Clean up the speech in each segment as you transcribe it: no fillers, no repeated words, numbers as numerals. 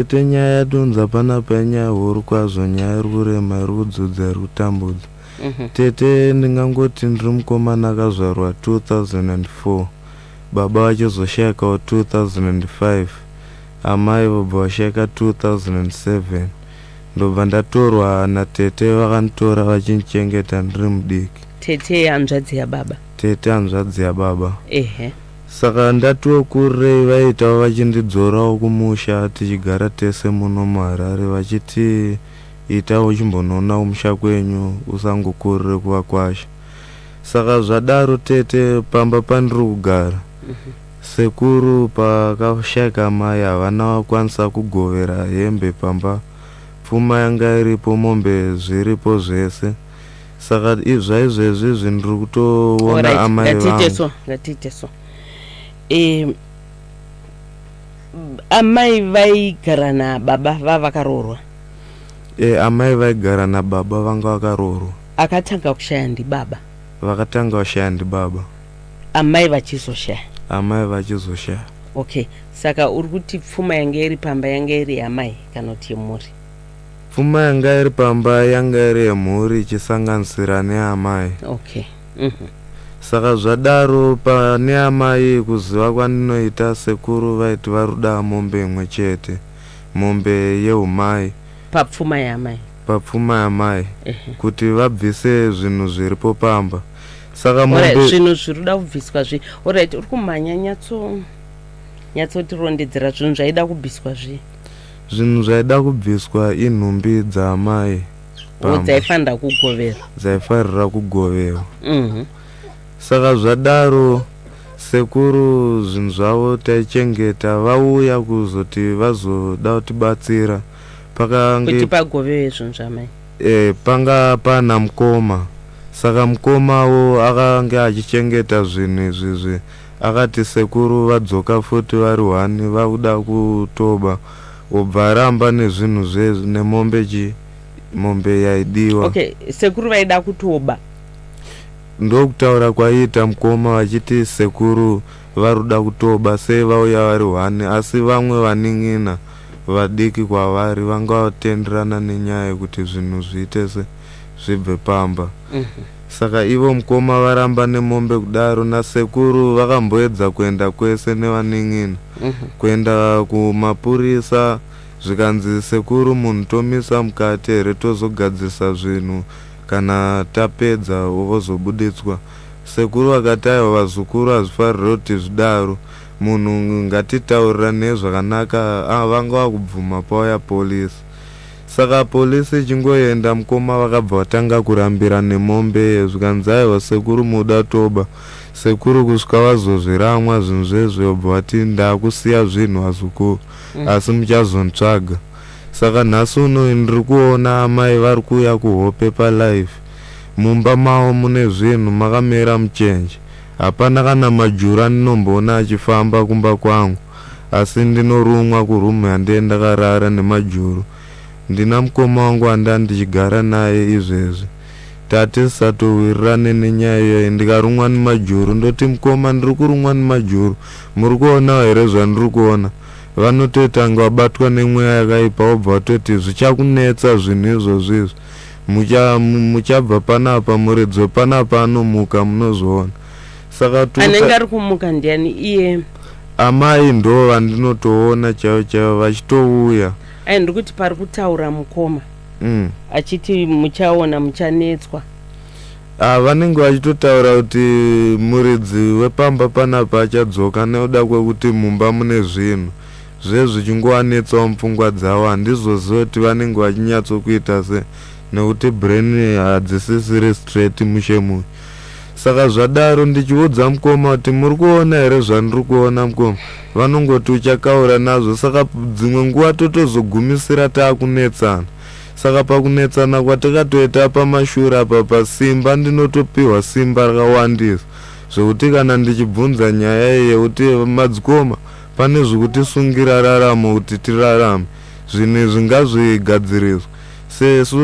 Tete nyaya yatonza panapa inyaya huru kwazvo, nyaya iri kurema, iri kudzudza, iri kutambudza. Tete ndingangoti ndiri mukomana akazvarwa 2004, baba vachizoshaikawo 2005, amai vobva vashaika 2007. Ndobva ndatorwa natete, vakanditora vachindichengeta ndiri mudiki. Tete hanzvadzi yababa? Tete hanzvadzi yababa. Ehe. Saka ndatiwo kurirei, vaitawo vachindidzorawo kumusha tichigara tese muno muHarare, vachiti ita uchimbonoona kumusha kwenyu, usangokurire kuvakwasha. Saka zvadaro tete, pamba pandiri kugara, sekuru pakashaika mai havana kukwanisa kugovera hembe pamba, pfuma yanga iripo, mombe zviripo zvese. Saka zvaizvezvi izvi ndiri kutoona amai ngatiite vangu. So ngatiite so, amai vaigara nababa vavakaroorwa? Amai vaigara nababa vanga vakaroorwa. Akatanga kushaya ndibaba? Vakatanga kushaya ndibaba. Amai vachizoshaya? Amai vachizoshaya. Okay, saka uri kuti pfuma yanga iri pamba yanga iri yamai kana kuti yemhuri? Pfuma yanga iri pamba yanga iri yemhuri, ichisanganisira neamai. Okay. Saka zvadaro, pane amai, kuziva kwandinoita, sekuru vaiti varuda mombe imwe chete, mombe yeumai. Papfuma yaamai? Papfuma yamai, kuti vabvise zvinhu zviripo pamba. Saka Alright, mombe zvinhu zviri kuda kubviswa zvi, alright, uri kumhanya, nyatsotirondedzera zvinhu zvaida kubviswa zvi. Zvinhu zvaida kubviswa inhumbi dzaamai pamba. Dzaifanira kugoverwa. Dzaifarira kugoverwa. Saka zvadaro, sekuru zvinhu zvavo taichengeta, vauya kuzoti vazoda kutibatsira pakange kuti pagovewe zvinhu zvamai. Panga pana mukoma. Saka mukomawo akange achichengeta zvinhu izvizvi, akati sekuru vadzoka futi vari hwani, vakuda kutoba, obva aramba nezvinhu zvezvi nemombe, chi mombe yaidiwa. Okay, sekuru vaida kutoba? Ndokutaura kwaiita mukoma, vachiti sekuru varuda kutoba, sei vauya vari hwani. Asi vamwe vanin'ina vadiki kwavari vanga vatenderana nenyaya yekuti zvinhu zviite se zvibve pamba. Saka ivo mukoma varamba nemombe kudaro, nasekuru vakamboedza kuenda kwese nevanin'ina, kuenda kumapurisa, zvikanzi sekuru munhu tomisa mukati here, tozogadzirisa zvinhu kana tapedza, vozobuditswa. Sekuru vakati aiwa vazukuru, hazvifanirwe kuti zvidaro, munhu ngatitaurirane zvakanaka. Ah, vanga vakubvuma pauya polisi. Saka polisi ichingoenda, mukoma vakabva vatanga kurambira nemombe, zvikanzi aiwa sekuru muda toba. Sekuru kusvika vazozviramwa zvinhu zvezvo, vobva vati ndakusiya zvinhu vazukuru, asi muchazonitsvaga. Saka nhasi uno ndiri kuona amai vari kuuya kuhope palife, mumba mavo mune zvinhu makamera muchenje, hapana kana majuru andinomboona achifamba kumba kwangu, asi ndinorumwa kurumu yandee ndakarara nemajuru. Ndina mukoma wangu wanda ndichigara naye izvezvi, tatisatowirirane nenyaya iyoyi. Ndikarumwa nemajuru ndoti mukoma ndiri kurumwa nemajuru, muri kuonawo here zvandiri kuona? Vanotoitanga vabatwa nemweya yakaipa, wobva watoti zvichakunetsa zvinhu izvozvo izvi, muchabva panapa, muridzi wepanapa anomuka, munozoona. Saka anenge ari kumuka ndiani iye? Amai ndo vandinotoona chaivo chaivo vachitouya. Ai, ndiri kuti pari kutaura mukoma achiti muchaona, muchanetswa. Ah, vanenge vachitotaura kuti muridzi wepamba panapa achadzoka nekuda kwekuti mumba mune zvinhu zvezvichingovanetsawo mupfungwa dzavo. Handizozivi kuti vanenge vachinyatsokuita se nekuti brain hadzisisiri straight mushe muya. Saka zvadaro ndichiudza mukoma kuti muri kuona here zvandiri kuona mukoma, vanongoti uchakaura nazvo. Saka dzimwe nguva totozogumisira taakunetsana. Saka pakunetsana kwatakatoita pamashure apa, pasimba ndinotopiwa simba rakawandisa zvekuti kana ndichibvunza nyaya iyi yekuti madzikoma pane zvekutisungira raramo kuti tirarame, zvinhu izvi ngazvigadziriswe, sesu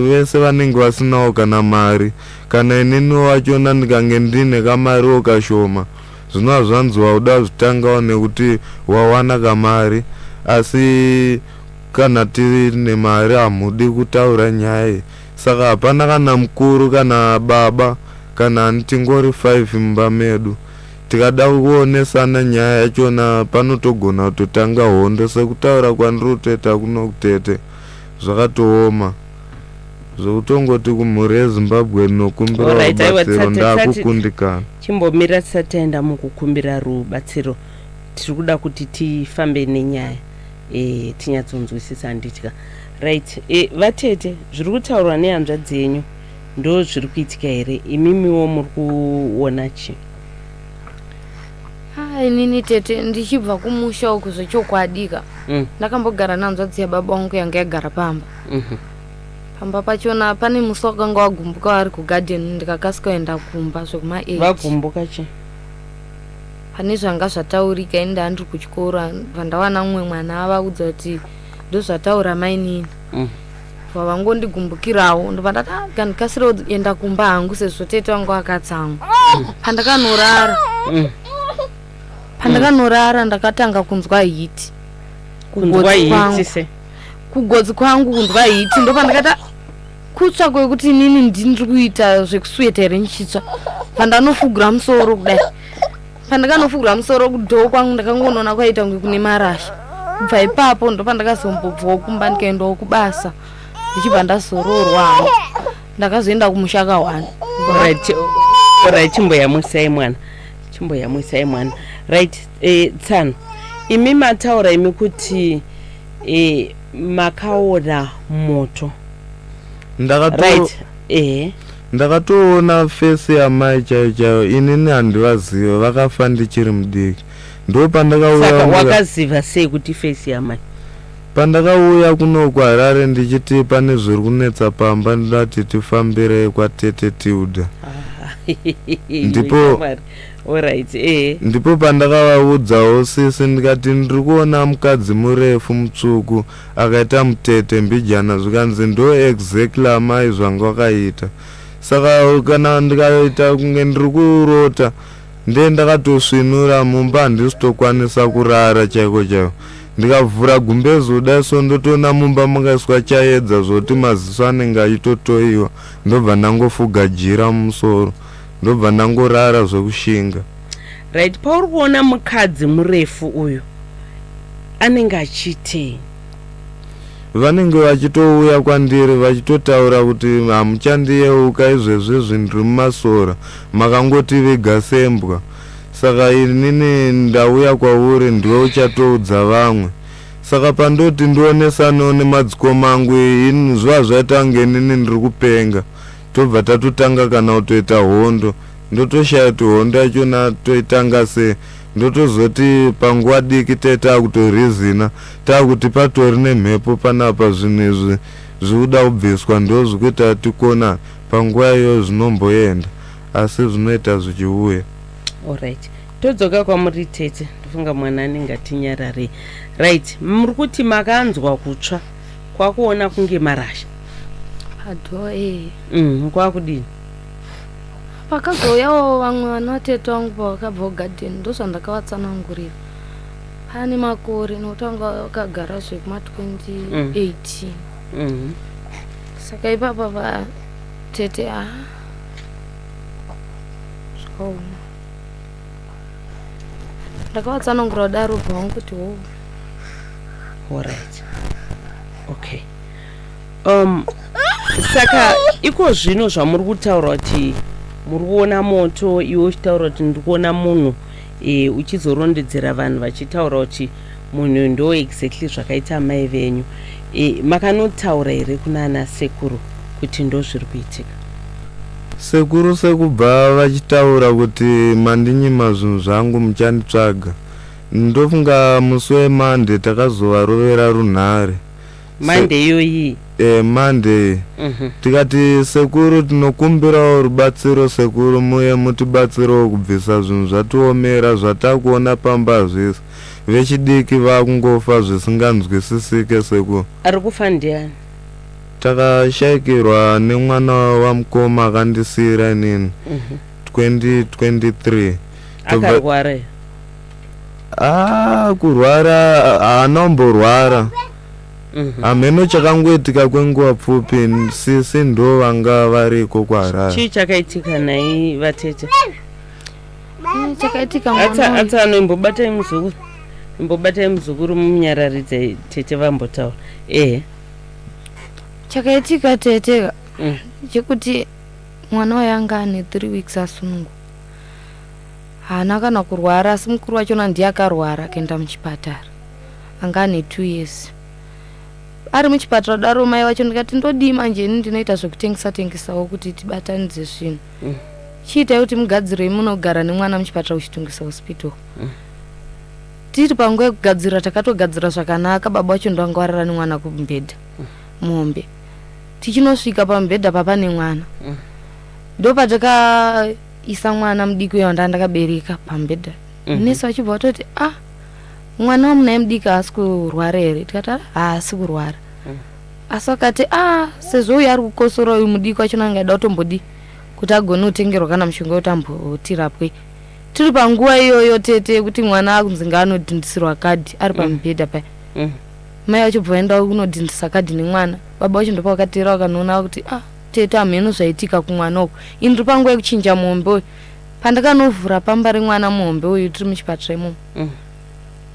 vese vanenge vasinawo kana mari, kana inini wachona ndikange ndine kamariwo kashoma, zvinova zvanzi wauda zvitangawo nekuti wawana kamari. Asi kana tine mari hamudi kutaura nyaya iyi. Saka hapana kana mukuru kana baba kana ani, tingori 5 mumba medu. Tikada kuonesana nyaya yachona panotogona kutotanga hondo, sekutaura kwandiri kutoita kuno kutete zvakatooma, zvekutongoti kumhuri yeZimbabwe ndinokumbira Alright, aiwa, rubatsiro, ndakukundikana. Chimbomira tisati taenda mukukumbira rubatsiro. Tiri kuda kuti tifambe nenyaya, tinyatsonzwisisa, handitya? Right, vatete, zviri kutaurwa nehanzvadzi yenyu ndo zviri kuitika here? Imimiwo muri kuona chii? Ah, inini tete, ndichibva kumusha uku, zvechokwadi ka, ndakambogara nehanzvadzi yababa vangu yanga yagara pamba. Pamba pachona pane musi wakanga wagumbuka vari kugadheni, ndikakasika kuenda kumba zvekuma8. Vagumbuka chi? Pane zvanga zvataurika. Ini ndandiri kuchikoro, bva ndawana mumwe mwana avaudza kuti ndozvataura mainini. Bva vangondigumbukirawo, ndobva ndati, "Ah, kandikasire kuenda kumba hangu sezvo tete vangu akatsamwa." Pandakanorara, pandakanorara ndakatanga kunzwa heat kunzwa kugotsi kwangu. Heat se? Kugotsi kwangu, kunzwa heat. Ndopandakati, "Ah, kutsva kwekuti inini ndiri kuita zvekusweta here ndichitsva?" Pandanofugura musoro kudai, pandakanofugura musoro kudoor kwangu, ndakangonoona kwaita kunge kune marasha. Kubva ipapo ndopandakazombobvawo kumba, ndikaendawo kubasa, ndichibva ndazororwa hangu. Ndakazoenda kumusha ka1. Alright, alright, chimboyamwisai mwana, chimboyamwisai mwana. Right, tsano, imi mataura imi kuti makaona moto. Right, ehe. Ndakatoona face yamai chaiyo chaiyo. Inini handivazive, vakafa ndichiri mudiki. Ndo pandakauya. Saka wakaziva sei kuti face yamai? Pandakauya kuno kuHarare ndichiti pane zviri kunetsa pamba, ndinati tifambire kwatete Tilda. Alright, ehe. Ndipo pandakavaudzawo sisi, ndikati ndiri kuona mukadzi murefu mutsvuku akaita mutete mbijana. Zvikanzi ndo exactly amai zvanga wakaita. Saka kana ndikaita kunge ndiri kurota, ndee ndakatosvinura mumba, handisitokwanisa kurara chaiko chaiko. Ndikavhura gumbezi kudai so, ndotoona mumba makaiswa chaedza zvokuti maziso anenge achitotoiwa. Ndobva ndangofuga jira mumusoro, ndobva ndangorara zvekushinga. Right, pauri kuona mukadzi murefu uyu, anenge achiitei? Vanenge vachitouya kwandiri vachitotaura kuti hamuchandiyeuka izvezvizvi, ndiri mumasora, makangotiviga sembwa. Saka inini ndauya kwauri, ndiwe uchatoudza vamwe. Saka pandoti ndionesanewo nemadzikoma angu, ini zviva zvaita kunge inini ndiri kupenga. Tobva tatotanga kana kutoita hondo. Ndotoshaya kuti hondo yachona toitanga sei. Ndotozoti panguva diki taakutorizina, taakuti patori nemhepo panapa, zvinhu izvi zvikuda kubviswa, ndo zvikuita tikona. Panguva iyoyo zvinomboenda, asi zvinoita zvichiuya. Alright, todzoka kwamuri tete. Ndofunga mwana anenge atinyararei. Right, muri kuti makanzwa kutsva, kwakuona kunge marasha. Padoor, ee. Kwakudini? Pakazouyawo vamwe vana vatete vangu pavakabva kugadheni, ndozvandakavatsanangurira. Pane makore, nokuti vanga vakagara zvekuma2018. Saka ipapa vatete, a, zvakaoma. Ndakavatsanangura kudaro, bva vangu ho. Alright, okay, saka iko zvino zvamuri kutaura kuti muri kuona moto, iwe uchitaura kuti ndiri kuona munhu, uchizorondedzera vanhu vachitaura kuti munhu ndo exactly zvakaita mai venyu, makanotaura here kuna ana sekuru kuti ndo zviri kuitika? Sekuru sekubva vachitaura kuti mandinyima zvinhu zvangu, muchanditsvaga. Ndofunga musi weMonday takazovarovera runhare. Monday iyoyi? Monday. Tikati sekuru, tinokumbirawo rubatsiro sekuru, muye mutibatsirewo kubvisa zvinhu zvatiomera, zvatakuona pamba hazvisi. Vechidiki vakungofa zvisinganzwisisike sekuru. Ari kufa ndiani? Takashayikirwa nemwana wamukoma akandisiyira inini 2023. Akarwara here? Ah, kurwara haana kumborwara. Hamheno chakangoitika kwenguva pfupi, sisi ndo vanga variko kuHarare. Chii chakaitika nhai vatete? Chakaitika mwana Atsa uyu. Atsano, imbobatai muzukuru, imbobatai muzukuru mumunyararidze, tete vambotaura. Ehe. Chakaitika tete, chekuti mwana uyu anga ane 3 weeks asunungwa, haana kana kurwara, asi mukuru wachona ndiye akarwara akaenda muchipatara. Anga ane 2 years ari muchipatara. Daro mai vacho ndikati, ndodii manje ini? Ndinoita zvekutengesa tengesawo kuti tibatanidze zvinhu. Chiitai kuti mugadzirei munogara nemwana muchipatara kuChitungwiza Hospital. Tiri panguva yekugadzira, takatogadzira zvakanaka. Baba vacho ndovanga varara nemwana kumubhedha muhombe. Tichinosvika pamubhedha papa nemwana, ndopatakaisa mwana mudiki uyo wandanga ndakabereka pamubhedha. Nesi vachibva vatoti, "Ah, mwana wamunaye mudiki haasi kurwara here?" Tikati, "Ah, haasi kurwara." Asi vakati, "A, sezvo uyu ari kukosora, uyu mudiki wachona angaida kutombodi kuti agone kutengerwa kana mushonga wekuti ambotirapwe." Tiri panguva iyoyo tete, yekuti mwana akunzi ngaanodhindisirwa kadhi ari pamubhedha paya, mai vacho bva vaenda kunodhindisa kadhi nemwana. Baba vacho ndopa vakateera vakanoona kuti, "Ah, tete, hamheno zvaitika kumwana uku." Ini ndiri panguva yekuchinja muhombe uyu. Pandakanovhura pamba remwana muhombe uyu tiri muchipatara imomo,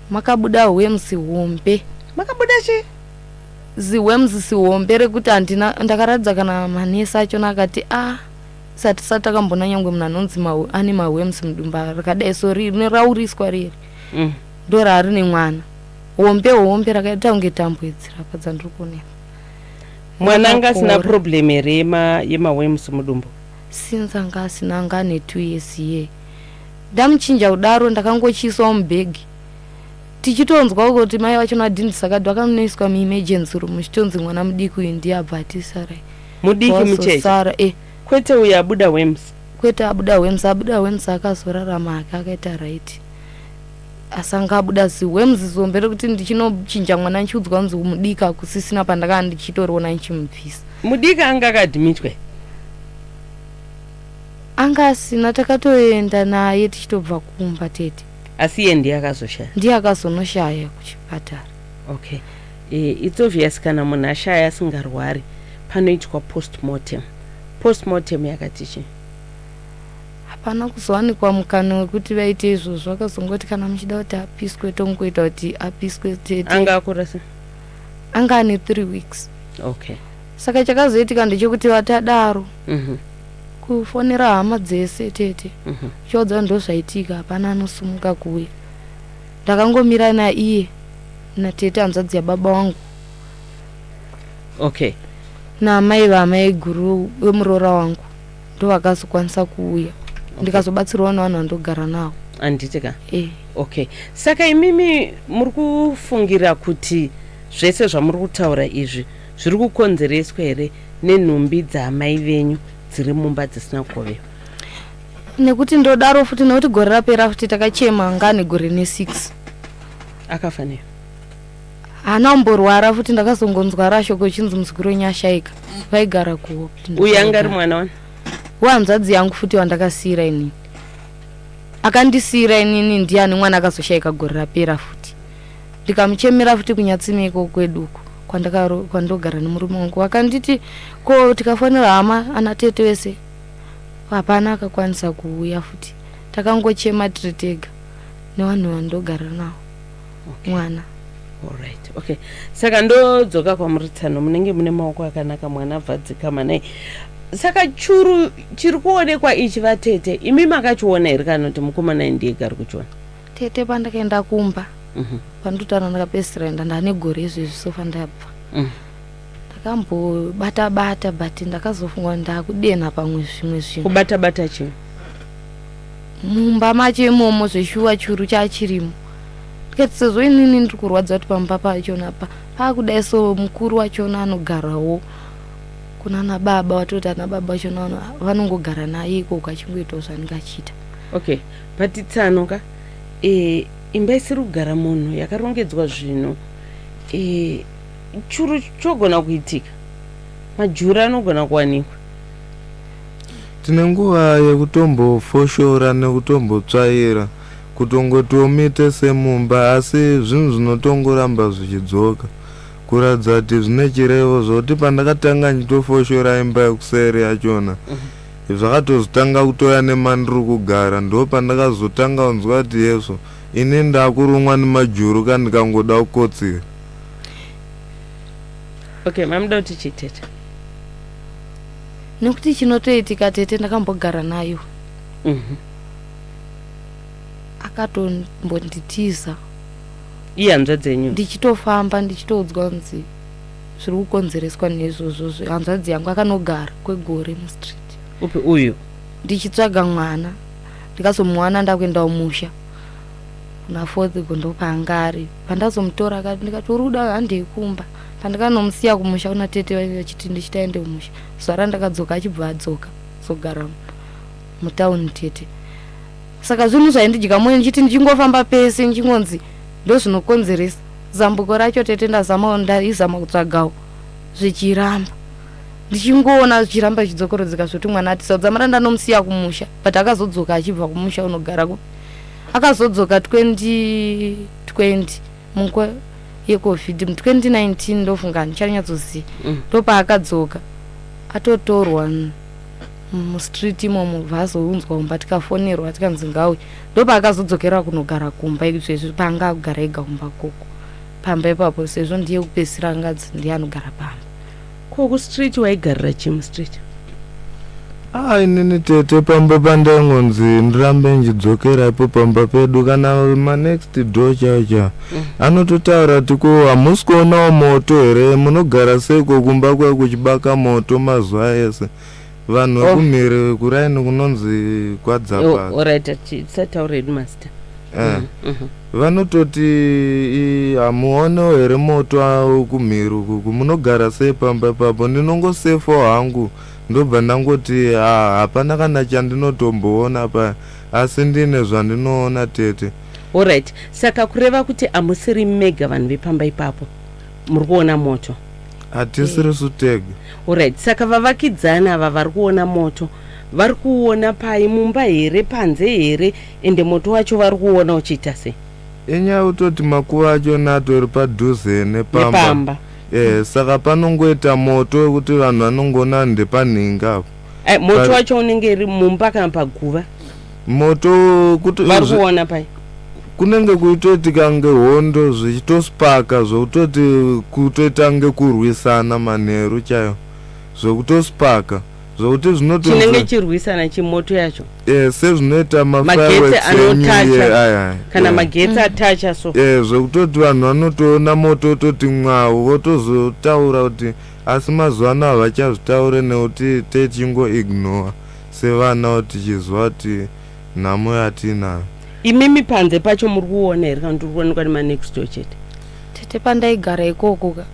makabuda worms hombe. Makabuda chii? Ziworms sihombe rekuti handina ndakaratidza kana manesi achona. Akati, "A, sati sati takambona nyangwe munhu anonzi ane maworms mudumba rakadai so, rauriswa riri." Ndo raari nemwana, hombe hombe, rakaita kunge tambo idzi rapa dzandiri kuonera. Mwana anga asina Rakakora. problem here yemaworms mudumbu? Since anga asina, anga ane 2 years iye. Ndamuchinja kudaro, ndakangochiisawo mubhegi. Tichitonzwa kuti mai vacho vadhindisa kadhi, vakanoiswa muemergency room, muchitonzi mwana mudiki uyu ndiye abva atisarai. Mudiki mucheche? Wazosara e. Kwete uyo abuda worms? Kwete abuda worms. Abuda worms akazorarama ake, akaita right, asi anga abuda ziworms zombe rekuti ndichinochinja mwana ndichiudzwa kunzi mudiki akusisina, pandakanga ndichitoriona ndichimubvisa. Mudiki anga akadhimitwe? Anga asina, takatoenda naye tichitobva kumba tete. Asi iye ndiye akazoshaya? Ndiye akazonoshaya kuchipatara. Okay, it's obvious kana munhu ashaya asingarwari panoitwa postmortem. Postmortem yakati chii? Hapana kuzowanikwa mukana wekuti vaite izvozvo. Vakazongoti kana muchida kuti apiswe, tongoita kuti apiswe tete. Anga akura sei? Anga ane 3 weeks. Saka chakazoitika ndechekuti vatadaro, kufonera hama dzese tete, chiudza ndo zvaitika, hapana anosumuka kuuya. Ndakangomira naiye natete hanzvadzi yababa wangu naamai vamai guru wemuroora wangu, ndo vakazokwanisa kuuya. Ndikazobatsirwawo nevanhu vandogara navo. Handiti ka? E. Okay, saka imimi muri kufungira kuti zvese zvamuri kutaura izvi zviri kukonzereswa here nenhumbi dzaamai venyu dziri mumba dzisina kugovewa? Nekuti ndodaro futi nekuti gore rapera futi takachema, anga negore ne6. Akafanira. Haana kumborwara futi. Ndakazongonzwa rashoko ichinzi muzukuru wenyu ashaika, vaigara kuHope. Uyu anga ari mwana wani? Wehanzvadzi yangu futi wandakasiyira inini, akandisiyira inini, ndiani mwana akazoshayika gore rapera futi. Ndikamuchemera futi kuNyatsime iko kweduko kwandogara nemurume wangu. Vakanditi ko tikafonera hama, ana tete wese, hapana akakwanisa kuuya futi. Takangochema tiri tega nevanhu vandogara navo. Mwana. Alright, okay, saka ndodzoka kwamuri tsano. Munenge mune maoko akanaka, mwana abva adzikama nai. Saka churu chiri kuonekwa ichi, vatete, imi makachiona here kana kuti mukomana ndiye ari kuchiona? Tete, pandakaenda kumba, pandotara ndakapedzisira enda ndane gore izvezvi sofa ndabva, ndakambobata bata, but ndakazofunga kuti ndakudenha pamwe zvimwe zvinhu. Kubata bata chii? Mumba macho imomo zveshuwa churu chachirimo. Ndikati sezvo inini ndiri kurwadza kuti pamba pachona pa paakudai so, mukuru wachona anogarawo kuna baba, watoti ana baba vachona vanongogara naye ikoko achingoitawo zvaanenge achiita. Okay, but tsano ka, imba isiri kugara munhu, yakarongedzwa zvinhu, churu chogona kuitika, majura anogona kuwanikwa. Tine nguva yekutombofoshora nekutombotsvaira. Kutongotiwo muite semumba asi zvinhu zvinotongoramba zvichidzoka kuratidza kuti zvine chirevo zvokuti pandakatanga ndichitofoshora imba yekuseri yachona zvakatozotanga kutouya nemandiri kugara ndo pandakazotanga kunzwa kuti yesvo ini ndakurumwa nemajuru ka ndikangoda kukotsira. Okay, mamuda kuti chii tete? Nekuti chinotoitika tete ndakambogara nayo. Akatombonditiza. Iye hanzvadzi yenyu? Ndichitofamba ndichitoudzwa kunzi zviri kukonzereswa neizvozvo hanzvadzi yangu akanogara kwegore mustreet. Upi uyu? Ndichitsvaga mwana ndikazomuwana ndakuenda kumusha kuna fourth go ndopaanga ari pandazomutora akati ndikati uri kuda handei kumba pandikanomusiya kumusha kuna tete vachiti ndichiti aende kumusha zuva randakadzoka achibva adzoka zogara mutauni tete saka zvinhu zvaindidya moyo ndichiti ndichingofamba pese ndichingonzi ndozvinokonzeresa zambuko racho tete ndazama ndaizama kutsvagawo zvichiramba ndichingoona zvichiramba zvichidzokorodzeka zvekuti mwana ati dzamara ndanomusiya kumusha but akazodzoka achibva kumusha unogara kupi akazodzoka 2020 munguva yecovid mu 2019 ndofunga handichanyatsoziva ndopaakadzoka atotorwa mustreet imomo bva azounzwa kumba tikafonerwa tikanzi ngauye ndopaakazodzokera kunogara kumba izvezvi paanga akugara ega kumba koko pamba ipapo sezvo ndiye kupedzisira angadzi ndiye anogara pamba. Ko kustreet waigarira chii mustreet? Ah, inini tete pamba pandaingonzi ndirambe ndichidzokera ipo pamba pedu kana manext door chaiyo chaiyo anototaura kuti ko hamusi kuonawo moto here munogara seiko kumba kwayo kuchibaka moto mazuva ese vanhu Oh. vekumhiri kuraini kunonzi kwadzapaka Oh, alright tisataura hedu mazita. Eh. Vanototi hamuonewo here moto awo kumhiri ukuku munogara sei pamba ipapo ndinongosefawo hangu ndobva ndangoti ah, hapana kana chandinotomboona paya asi ndine zvandinoona tete. Alright saka kureva kuti hamusiri mega vanhu vepamba ipapo muri kuona moto? Hatisirisu tega. Alright saka vavakidzani ava vari kuona moto vari kuuona pai mumba here panze here ende moto wacho vari kuuona uchiita sei? Inyaya yekutoti makuva achona atori padhuze nepamba. Nepamba. Eh, saka panongoita moto wekuti vanhu vanongoona ndepanhingi apo. Eh, moto wacho unenge iri mumba kana paguva? Moto kuti vari kuona pai? Kunenge kuitoitika kunge hondo zvichitospaka zvekutoti kutoita kunge kurwisana manheru chaiwo zvekutospaka zvokuti zvinoto Chinenge chirwisana chimoto yacho. Eh, sezvinoita Magetsi mafireworks eNew Year anotacha aya. Kana Eh. magetsi atacha so. Eh, zvekutoti vanhu vanotoona moto ototi mwau votozotaura kuti asi mazuva ano havachazvitaure nekuti techingoignore sevana tichiziva kuti nhamo yatiinayo. Imimi panze pacho muri kuona here kana kuti uri kuonekwa nemanext door chete? Tete pandaigara ikoko ka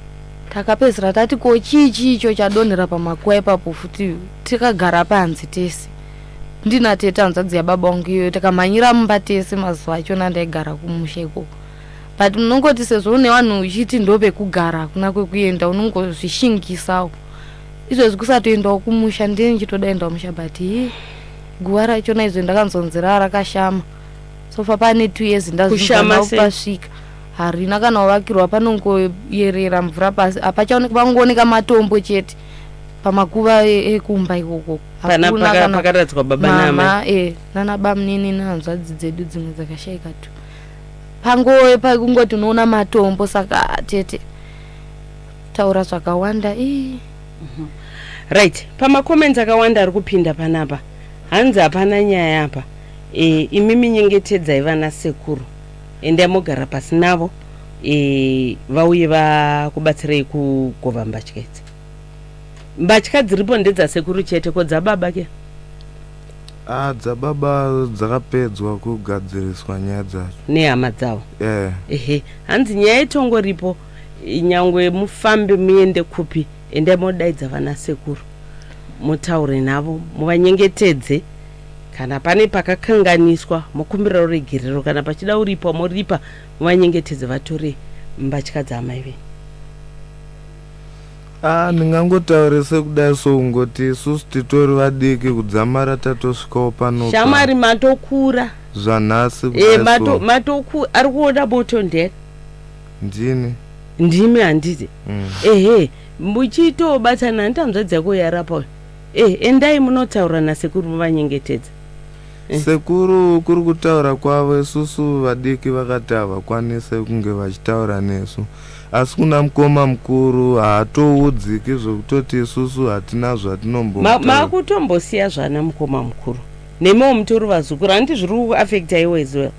takapedzisira tati ko chii chii icho chadonhera pamakuva ipapo futi tikagara panze tese ndina tete hanzvadzi yababa wangu iyoyo tikamhanyira mumba tese mazuva achona ndaigara kumusha ikoko but munongoti sezvo une vanhu uchiti ndopekugara hakuna kwekuenda unongozvishingisawo izvezvi kusatoendawo kumusha ndiye ndichitoda endawo musha but hii guva rachona izvo ndakanzonzi raa rakashama sofa pane 2 years Kushama ndazvibva sei? pasvika harina kana kuvakirwa panongoyerera mvura pasi hapachaoneka pangooneka matombo chete pamakuva ekumba ikoko. Pana Hakuna paka- kana pakaradzikwa baba naamai. mama nana bamunini nehanzvadzi dzedu dzimwe dzakashaika tu pangowe pakungoti unoona matombo saka ah, tete taura zvakawanda ii Right pamacomments akawanda ari kupinda panapa hanzi hapana nyaya apa e, imimi nyengetedzai vana sekuru endai mogara pasi navo e, vauye vakubatsirei kugova mbatya idzi mbatya dziripo ndedzasekuru chete ko dzababa ke? Ah, dzababa dzakapedzwa kugadziriswa nyaya dzacho. Nehama dzavo. Eh. Ehe hanzi nyaya itongoripo nyangwe mufambe muende kupi endai modaidza vana sekuru mutaure navo muvanyengetedze kana pane pakakanganiswa mokumbira ruregerero kana pachida uripwa moripa muvanyengetedze vatore mbatya dzaamai venyu. Ah, ndingangotaure sekudai so kungoti isusu titori vadiki kudzamara tatosvikawo pano. Shamwari matokura. Zvanhasi E, kudai mato so matoku ari kuona moto ndiyani? Ndini. Ndimi handiti? Ehe, muchitobatana handiti hanzvadzi yako yarapa uyu. E, endai munotaura nasekuru muvanyengetedza. Sekuru kuri kutaura kwavo isusu vadiki vakati havakwanise kunge vachitaura nesu asi kuna mukoma mukuru haatoudziki zvekutoti isusu hatina zvatinombomutaura. Makutombosiya zvana mukoma mukuru nemiwo mutori vazukuru handiti zviri kuafecta iwe as well?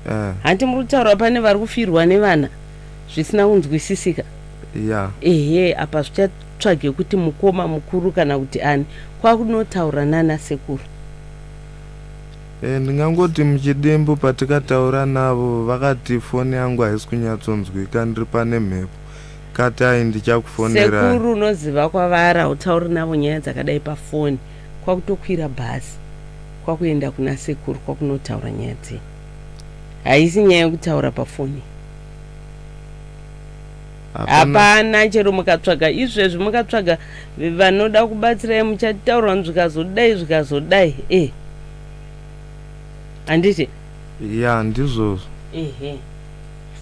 Eh. Hanti muri kutaura pane vari kufirwa nevana zvisina kunzwisisika? Ya. Ehe, apa zvichatsvage kuti mukoma mukuru kana kuti ani kwakunotaura nana sekuru. E, ndingangoti muchidimbu patikataura navo vakati foni yangu haisi kunyatsonzwika ndiri pane mhepo katai ndichakufonerai. Sekuru unoziva kwavari hautauri navo nyaya dzakadai pafoni, kwakutokwira bhazi kwakuenda kuna sekuru kwakunotaura nyaya dzei, haisi nyaya yekutaura pafoni. Hapana. Hapana, chero mukatsvaga izvezvi mukatsvaga vanoda kubatsirai muchataura zvikazodai zvikazodai e handiti? Ya, ndizvozvo. Ehe,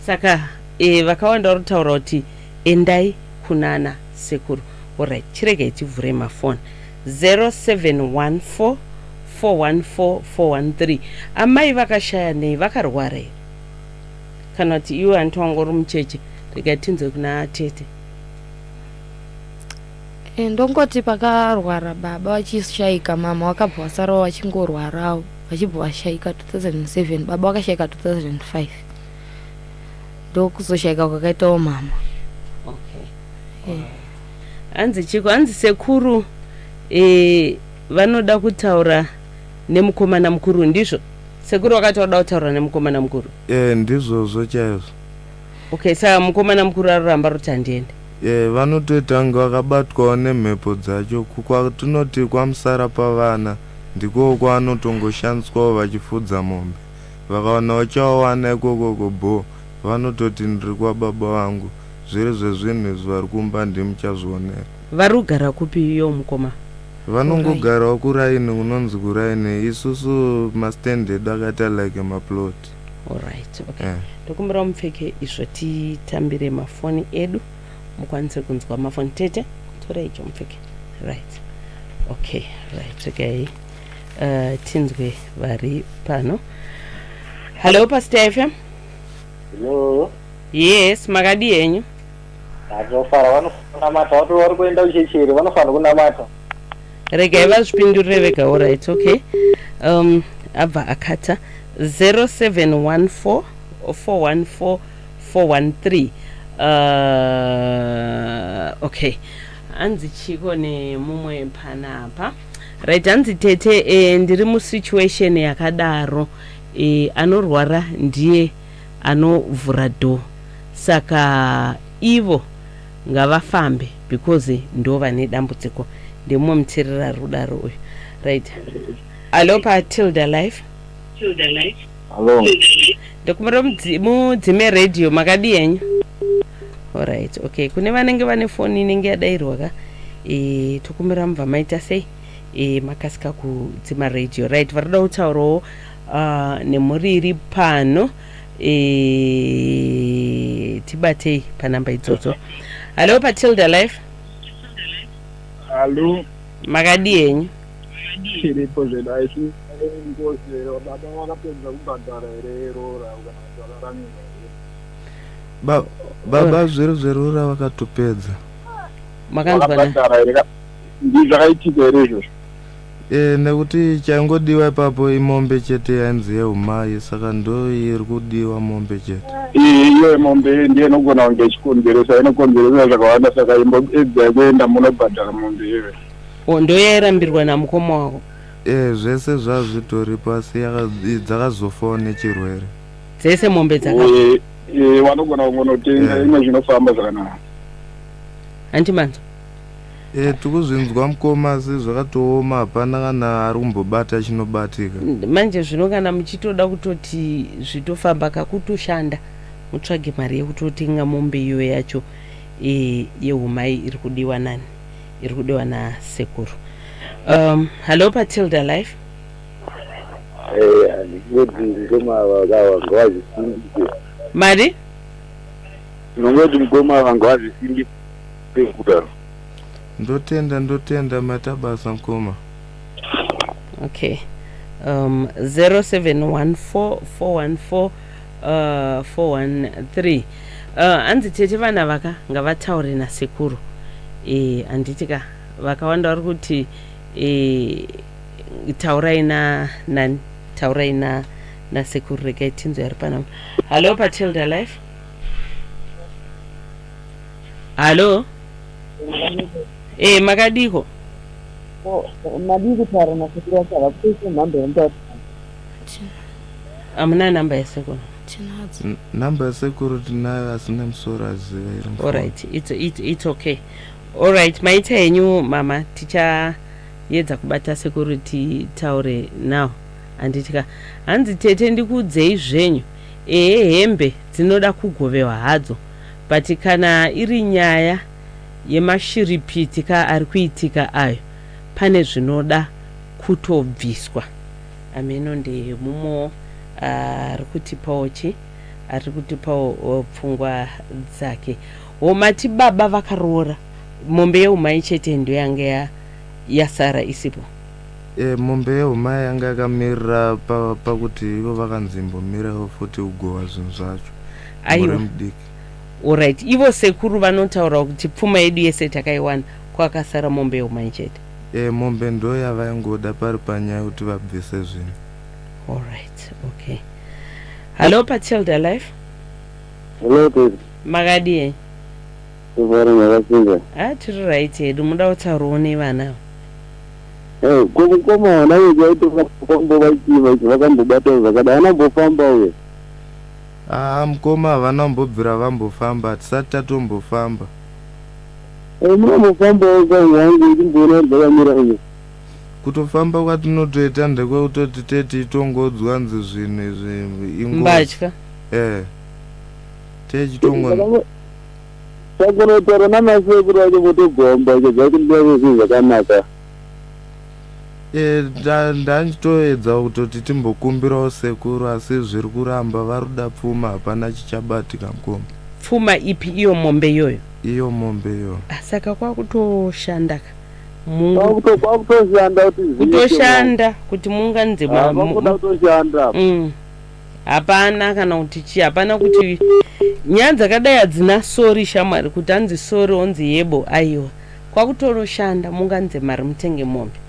saka e, vakawanda vari kutaura kuti endai kunana sekuru. Alright, chiregai tivhure mafoni 0714 414 413. Amai vakashaya nei? Vakarwara here kana kuti iwe hanti wanga uri mucheche? Regai tinzwe kuna tete. E, ndongoti pakarwara baba vachishaika mama vakabva vasarawo vachingorwarawo vachibva vashaika 2007, baba vakashaika 2005, ndokuzoshaika kwakaitawo mama. Okay. Eh. Hanzi chiko, hanzi sekuru e, vanoda kutaura nemukomana mukuru, ndizvo? Sekuru vakati vanoda kutaura nemukomana mukuru. E, ndizvozvo chaizvo. Okay, saka mukomana mukuru aroramba roti handiende. E, vanotoita kunge vakabatwawo nemhepo dzacho kwatinoti kwamusara pavana ndiko kwavanotongoshandiswawo vachifudza mombe vakawana uchaowana ikokoko bho vanototi ndiri kwababa vangu zviri zvezvinhu izvi vari kumba ndimuchazvionera. Vari kugara kupi iyo mukoma? Vanongogarawo kuraini kunonzi kuraini isusu mastand edu akaita like maplot. Alright, okay. Eh. Tokumbira mupfeke izvo titambire mafoni edu mukwanise kunzwa mafoni. Tete, torai icho mupfeke. Right, okay, right, okay. Tinzwe vari pano. Hallo paStar FM. Hello. Yes, makadi henyu? Atofara vanofanira kunamata vato vari kuenda kuchechi here vanofanira kunamata. Regai vazvipindurire vega. Alright, okay. Abva akata 0714 414 413. Okay, hanzi chiko nemumwe panapa? Right, hanzi tete e, ndiri musituation yakadaro e, anorwara ndiye anovhura door saka ivo ngavafambe because ndo vane dambudziko. Ndemumwe muteereri ari kudaro uyu. Right, allo paTilda Life. Hello. Ndokumbira mudzime redhiyo. Makadi henyu? Alright, okay. Kune vanenge vane foni inenge yadayirwa ka e, tokumbira mubva maita sei e, makasika kudzima redhiyo. Right, vari kuda kutaurawo nemhuri iri pano e, tibatei panhamba idzodzo. Hallo paTilda Life. Hallo. Makadi henyu? Tiripo zvedu. Aisi ngozi here baba vakapedza kubhadhara here roora kana kuti vararamira here? Baba zviri zverura vakatopedza. Makanzwa na Vakabhadhara here ndi zvakaitika here izvozvo? E, nekuti chaingodiwa ipapo imombe chete yainzi yeumai saka ndo iri kudiwa mombe chete. Iyo mombe ndiyo inogona kunge ichikonzeresa inokonzeresa zvakawanda saka imboedzai kuenda munobhadhara mombe iyoyo. O, ndo yairambirwa namukoma wako? E, zvese zvazvitoripo asi dzakazofawo nechirwere. Dzese mombe dzaka Vanogona kungonotenga Eh. imwe zvinofamba zvakanaka. Hanti manzwa? E, tikuzvinzwa mukoma asi zvakatooma hapana kana ari kumbobata chinobatika. Manje zvino kana muchitoda kutoti zvitofamba kakutoshanda mutsvage mari yekutotenga mombe iyo yacho e, yeumai iri kudiwa nani, iri kudiwa nasekuru. Hallo paTilda Life. Eh, ndingoti mukoma vakawa ngavazvisimbise. Mari? Ndinongoti mukoma ava ngavazvisimbise kudaro. Ndotenda, ndotenda, maita basa mukoma. Okay, 0714 414 413. Hanzi tete, vana vaka ngavataure nasekuru. Handiti ka vakawanda vari kuti taurai na nani, taurai na nasekuru. Regai tinzwe ari panapa. Hallo, paTilda Life. Hallo, makadiko? Madii kutaura nasekuru vacho? Havakutoise nhamba yemutaura. Hamuna namba yasekuru? Tinadzo. Namba yasekuru tinayo, asi nemusoro aziva iri mufoni. Alright, it's okay. Alright, maita henyu mama, tichaedza kubata sekuru titaure now, handiti ka? Hanzi tete, ndikuudzei zvenyu, ehe, hembe dzinoda kugovewa hadzo, but kana iri nyaya yemashiripiti ka ari kuitika ayo, pane zvinoda kutobviswa. Ameno ndemumwewo ari kutipawo chi, ari kutipawo pfungwa dzake. Mati baba vakaroora, mombe yeumai chete ndo yanga yasara isipo? Mombe yeumai yanga yakamirira pakuti ivo vakanzi imbomirewo futi kugova zvinhu zvacho. Aiwa. Muri mudiki. Alright, ivo sekuru vanotaura kuti pfuma yedu yese takaiwana, kwakasara mombe yeumai chete. Mombe ndo yavaingoda pari panyaya yekuti vabvise zvinhu. Alright, okay. Hallo, paTilda Life. Hello, tete. Makadii? Tofara, makasinga? A, tiri right hedu. Muda kutaurawo nevana? Ko mukoma vana vedu vaito vachiva ichi vakambobata zvakadai, anambofamba uye? Aa, mukoma havana kumbobvira vambofamba, hatisati tatombofamba. Munambofambawo kawangu ichimboona kuti zvakamira iyo. Kutofamba kwatinotoita ndekwekutoti teti itongodzwa nzi zvinhu izvi ingozi. Mbatya. Techitongo. Takunotaura nanasekuru vacho votogomba icho zvacho ndizvo zvinhu zvakanaka. Ndanchitoedza kutoti timbokumbirawo sekuru, asi zviri kuramba, vari kuda pfuma, hapana chichabatika mukoma. Pfuma ipi? Iyo mombe iyoyo? Iyo mombe iyoyo. Ah, saka kwakutoshanda ka mungu? Kwakutoshanda kuti zviite. Kutoshanda kuti munganze Vakuda kutoshanda. Hapana kana kuti chi, hapana kuti nyaya dzakadai hadzina sorry shamwari, kuti hanzi sorry, onzi yebo. Aiwa, kwakutoroshanda, munganze mari mutenge mombe,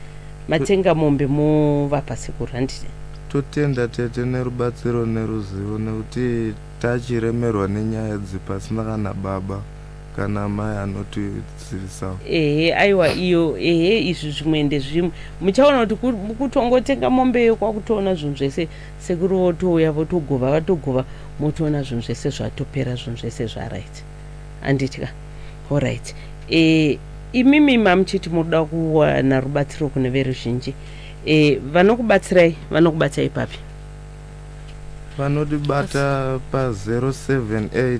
matenga mombe movapa sekuru, handiti? Totenda tete nerubatsiro neruzivo, nekuti tachiremerwa nenyaya idzi pasina kana baba kana mai anotizivisawo. Ehe, aiwa, iyo ehe, izvi zvimwe ndezvimwe muchaona kuti kutongotenga mombeyo kwakutoona zvinhu zvese, sekuru votouya votogova, vatogova, motoona zvinhu zvese zvatopera, zvinhu zvese zvaright, handiti ka? Alright, imimi mamuchiti munoda kuwana rubatsiro kune veruzhinji, vanokubatsirai vanokubatsirai papi? Vanotibata pa078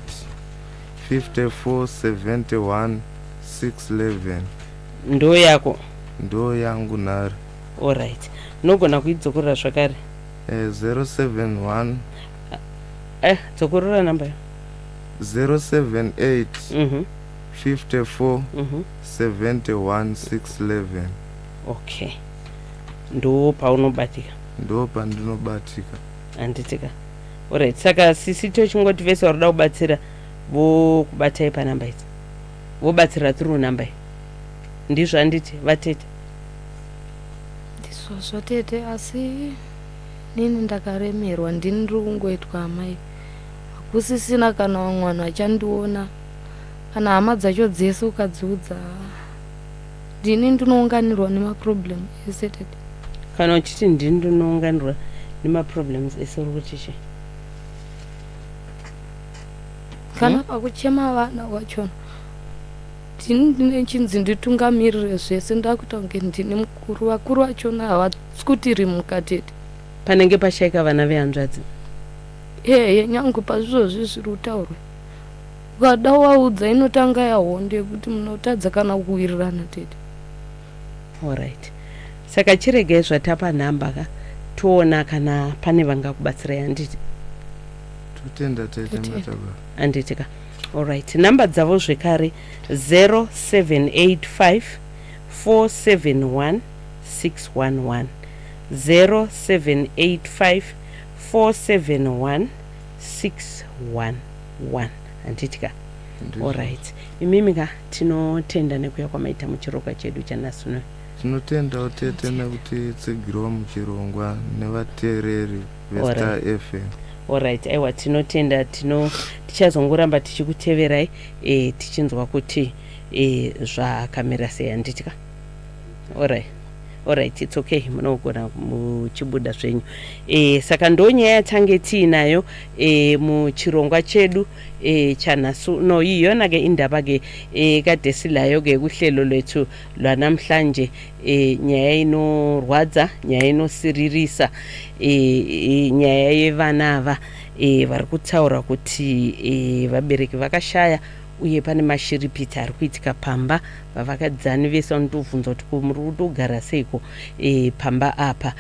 54 71 611. Ndo yako? Ndo yangu nhare. Alright, unogona kuidzokorora zvakare? 071. Dzokorora namba yo. 078 54 71 611. Okay, ndo paunobatika? Ndo pandinobatika. Handitika? Alright, saka sisi tochingoti vese vari kuda kubatsira vokubatai panamba idzi, vobatsira through namba iyi, ndizvo handiti vatete? Ndizvozvo tete, asi nini ndakaremerwa, ndini ndiri kungoitwa amai, hakusisina kana vamwe vanhu vachandiona, kana hama dzacho dzese ukadziudza, ndini ndinounganirwa nemaproblem ese tete. Kana uchiti ndini ndinounganirwa nemaproblems ese, uri kuti chii? Kana pakuchema vana vachona, ndini ndine chinzi nditungamirire zvese, ndakuita kunge ndini mukuru, vakuru vachona havatsukutiri mukatete. Panenge pashayika vana vehanzvadzi? Ehe, nyange pazvizvozvi zviri kutaurwa, ukada waudza inotanga yahondo yekuti munotadza kana kuwirirana tete. Alright, saka chiregai zvatapa nhamba ka. Toona kana pane vangakubatsirai, handiti? Totenda tete. Totenda. Mataba. Handiti ka? Alright, nhamba dzavo zvekare 0785 471 611, 0785 471 611, handiti ka? Alright, imimi ka, tinotenda nekuya kwamaita muchirongwa chedu chanhasi uno. Tinotendawo tete nekutitsigirawo muchirongwa nevateereri veStar FM. Alright, aiwa, tinotenda. Tichazongoramba tichikuteverai, tichinzwa kuti zvakamira sei, handiti ka? Alright, it's okay, munogona muchibuda zvenyu. Saka ndo nyaya yatange tiinayo muchirongwa chedu chanhasi uno. Iyona-ke indaba-ke kade silayo-ke kuhlelo lwethu lwanamhlanje. Nyaya inorwadza, nyaya inosiririsa, nyaya yevana ava vari kutaura kuti vabereki vakashaya uye pane mashiripiti ari kuitika pamba. Vavakadzani vese vanotobvunza kuti ko muri kutogara seiko pamba apa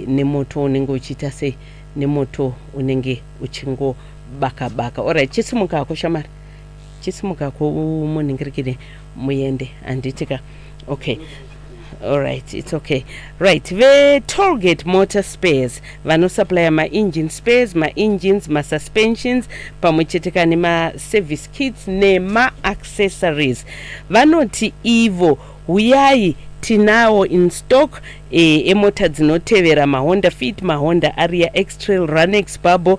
nemoto unenge uchiita sei, nemoto unenge uchingobaka baka. Alright, chisimukako shamari, chisimukako munhingirikire muende, handiti ka? Okay, alright, it's okay. Right, veTollgate Motor Spares vanosupplya maengine spares, maengines, masuspensions, pamwe chete ka nemaservice kits nemaaccessories. Vanoti ivo huyai, tinawo in stock emota dzinotevera: maHonda Fit, maHonda Aria, X-Trail, Runx, Bubble,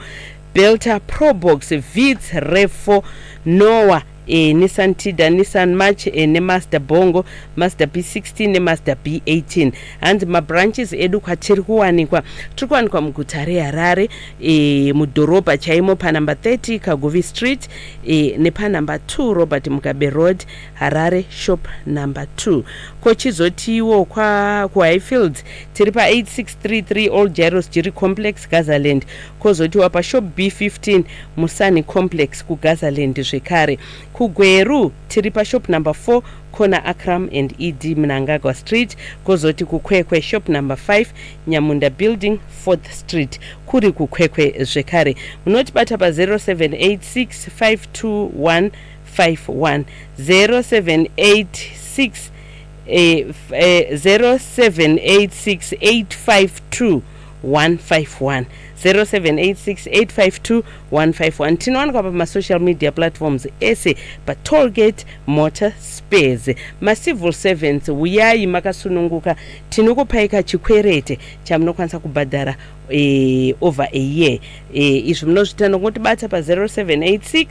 Belta, Probox, Vitz, Rev4, Noah, Nissan Tiida, Nissan March, neMazda Bongo, Mazda B16 neMazda B18. Hanzi mabranches edu kwatiri kuwanikwa, tiri kuwanikwa muguta reHarare, mudhorobha chaimo, panumber 30 Kaguvi Street, nepanumber 2 Robert Mugabe Road, Harare, shop number 2. Kochizotiwo kuHighfields tiri pa8633 Old Jairos Jiri Complex, Gazaland. Kwozotiwa pashop B15 Musani Complex, kuGazaland zvekare. KuGweru tiri pashop number 4, corner Akram and ED Mnangagwa Street. Kwozoti kuKwekwe, shop number 5, Nyamunda Building, 4th Street, kuri kuKwekwe zvekare. Munotibata pa0786 521 51, 0786 0786 852 151, 0786 852 151. Tinowanikwa pamasocial media platforms ese paTollgate Motor Spares. Macivil servants, uyai makasununguka, tinokupai kachikwerete chamunokwanisa kubhadhara over a year. Izvi munozviita nokutibata pa0786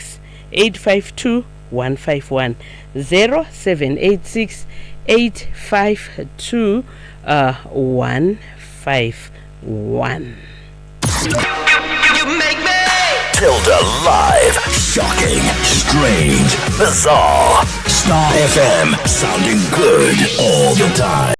852 151, 0786 852 151. Tilda Live. Shocking, strange, bizarre. Star FM. Sounding good all the time.